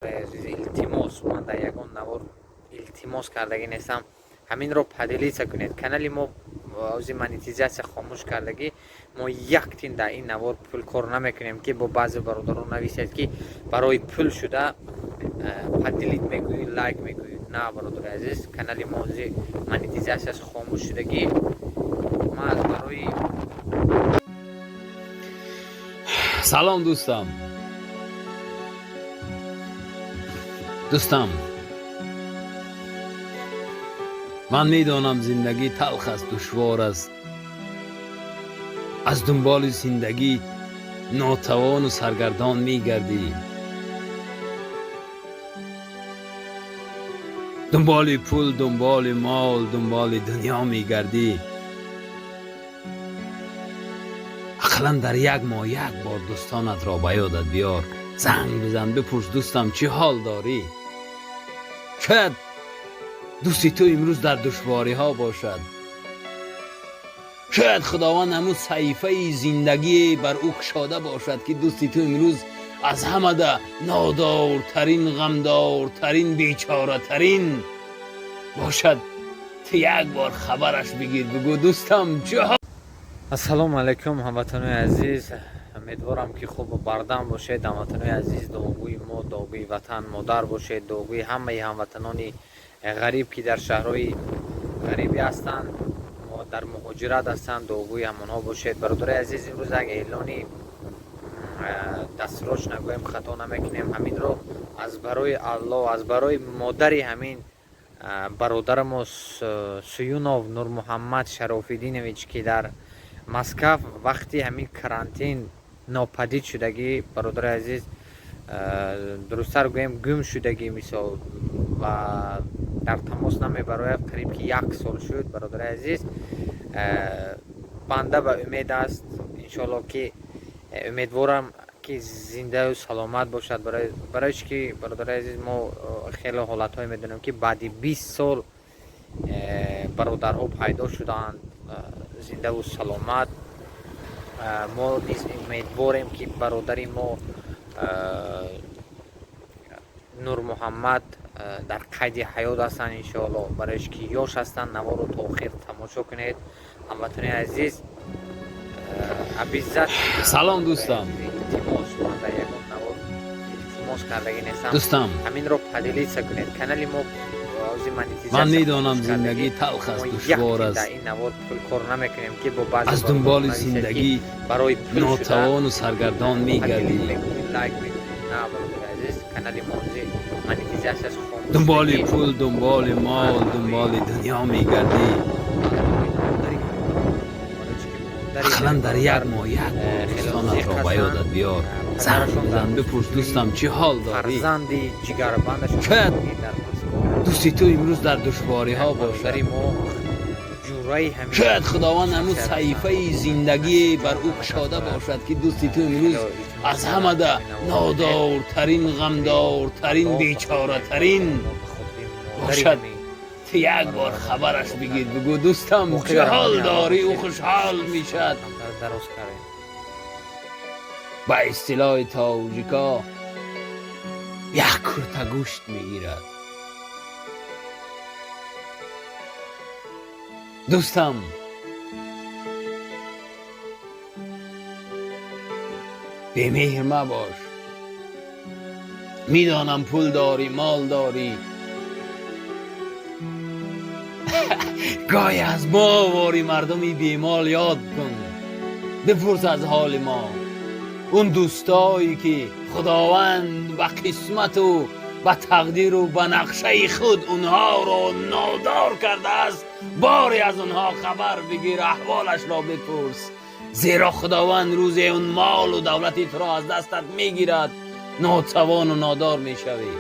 Илтимос, ман дар ягон навор илтимос кардагӣ нестам. Ҳаминро поделиться кунед. Канали мо ози монетизатсия хомӯш кардагӣ. Мо як тин дар ин навор пул кор намекунем, ки бо баъзе бародарон нависед, ки барои пул шуда поделить мекунӣ, лайк мекунӣ. На, бародари азиз, канали мо ози монетизатсияш хомӯш шудагӣ. Ма аз барои Салом, дӯстам. Дӯстам, ман медонам, зиндагӣ талх аст, душвор аст. Аз дунболи зиндагӣ нотавону саргардон мегардӣ, дунболи пул, дунболи мол, дунболи дунё мегардӣ. Ақаллан дар як моҳ як бор дӯстонатро ба ёдат биёр, занг бизан, бипурс: дӯстам, чӣ ҳол дорӣ? Шояд дӯсти ту имрӯз дар душвориҳо бошад. Шояд Худованд ҳамун саҳифаи зиндагие бар ӯ кушода бошад, ки дӯсти ту имрӯз аз ҳамада нодортарин, ғамдортарин, бечоратарин бошад. Ту як бор хабараш бигир, бигӯ: дӯстам, чӣ Ассалому алайкум, ҳамватанои азиз. Умедворам, ки хубу бардам бошед. Ҳамватанои азиз, дуогӯи мо, дуогӯи ватан модар бошед, дуогӯи ҳамаи ҳамватанони ғариб, ки дар шаҳрҳои ғарибӣ ҳастанд, дар муҳоҷират ҳастанд, дуогӯи ҳамонҳо бошед. Бародарои азиз, имрӯз як эълони дастрош нагӯем, хато намекунем. Ҳаминро аз барои Аллоҳ, аз барои модари ҳамин бародарамо Суюнов Нурмуҳаммад Шарофиддинович, ки дар Москав вақти ҳамин карантин нопадид шудагӣ, бародари азиз, дурусттар гӯем, гум шудагӣ, мисол, ва дар тамос намебарояд, қариб ки як сол шуд. Бародари азиз, банда ба умед аст, иншоалло, ки умедворам, ки зиндаю саломат бошад. Барои чи ки, бародари азиз, мо хеле ҳолатҳое медонем, ки баъди 20 сол бародарҳо пайдо шуданд зиндаву саломат. Мо низ умедворем, ки бародари мо Нурмуҳаммад дар қайди ҳаёт ҳастанд, иншоалло. Барои ки ёш ҳастанд, наворо то охир тамошо кунед, ҳамватанои азиз, обязательно. Салом, дӯстам. Илтимос, ман дар ягон навор илтимос кардагӣ нестам. Дӯстам, Ҳаминро поделиться кунед. Канали мо ози монетизатсия ман медонам, зиндагӣ талх аст, душвор аст. Дар ин навор пул кор намекунем, ки бо баъзе Аз дунболи зиндагӣ барои пул нотавону саргардон мегардӣ, лайк мекунӣ. На, бародари азиз, канали мо ози монетизатсияш хомӯш. Дунболи пул, дунболи мол, дунболи дунё мегардӣ. Ақаллан дар як моҳ як бор дӯстонатро ба ёдат биёр, занг бизан, бипурс: дӯстам, чӣ ҳол дорӣ? Фарзанди ҷигарбандашон Шояд дар Москва дӯсти ту имрӯз дар душвориҳо бошад. Бародари мо ҷураи ҳамин Шояд Худованд ҳамун саҳифаи зиндагие бар ӯ кушода бошад, ки дӯсти ту имрӯз аз ҳамада нодортарин, ғамдортарин, бечоратарин бошад. Ту як бор хабараш бигир, бигӯ: дӯстам, чӣ ҳол дорӣ? Ӯ хушҳол мешад. Дароз кардем. Ба истилоҳи тоҷико, як курта гӯшт мегирад. Дӯстам, бемеҳр мабош. Медонам, пул дорӣ, мол дорӣ. Гоҳе аз мо вори мардуми бемол ёд кун, бипурс аз ҳоли мо. Он дӯстое ки Худованд ба қисмату ба тақдиру ба нақшаи худ онҳоро нодор кардааст, боре аз онҳо хабар бигир, аҳволашро бипурс, зеро Худованд рӯзе он молу давлати туро аз дастат мегирад, нотавону нодор мешавӣ.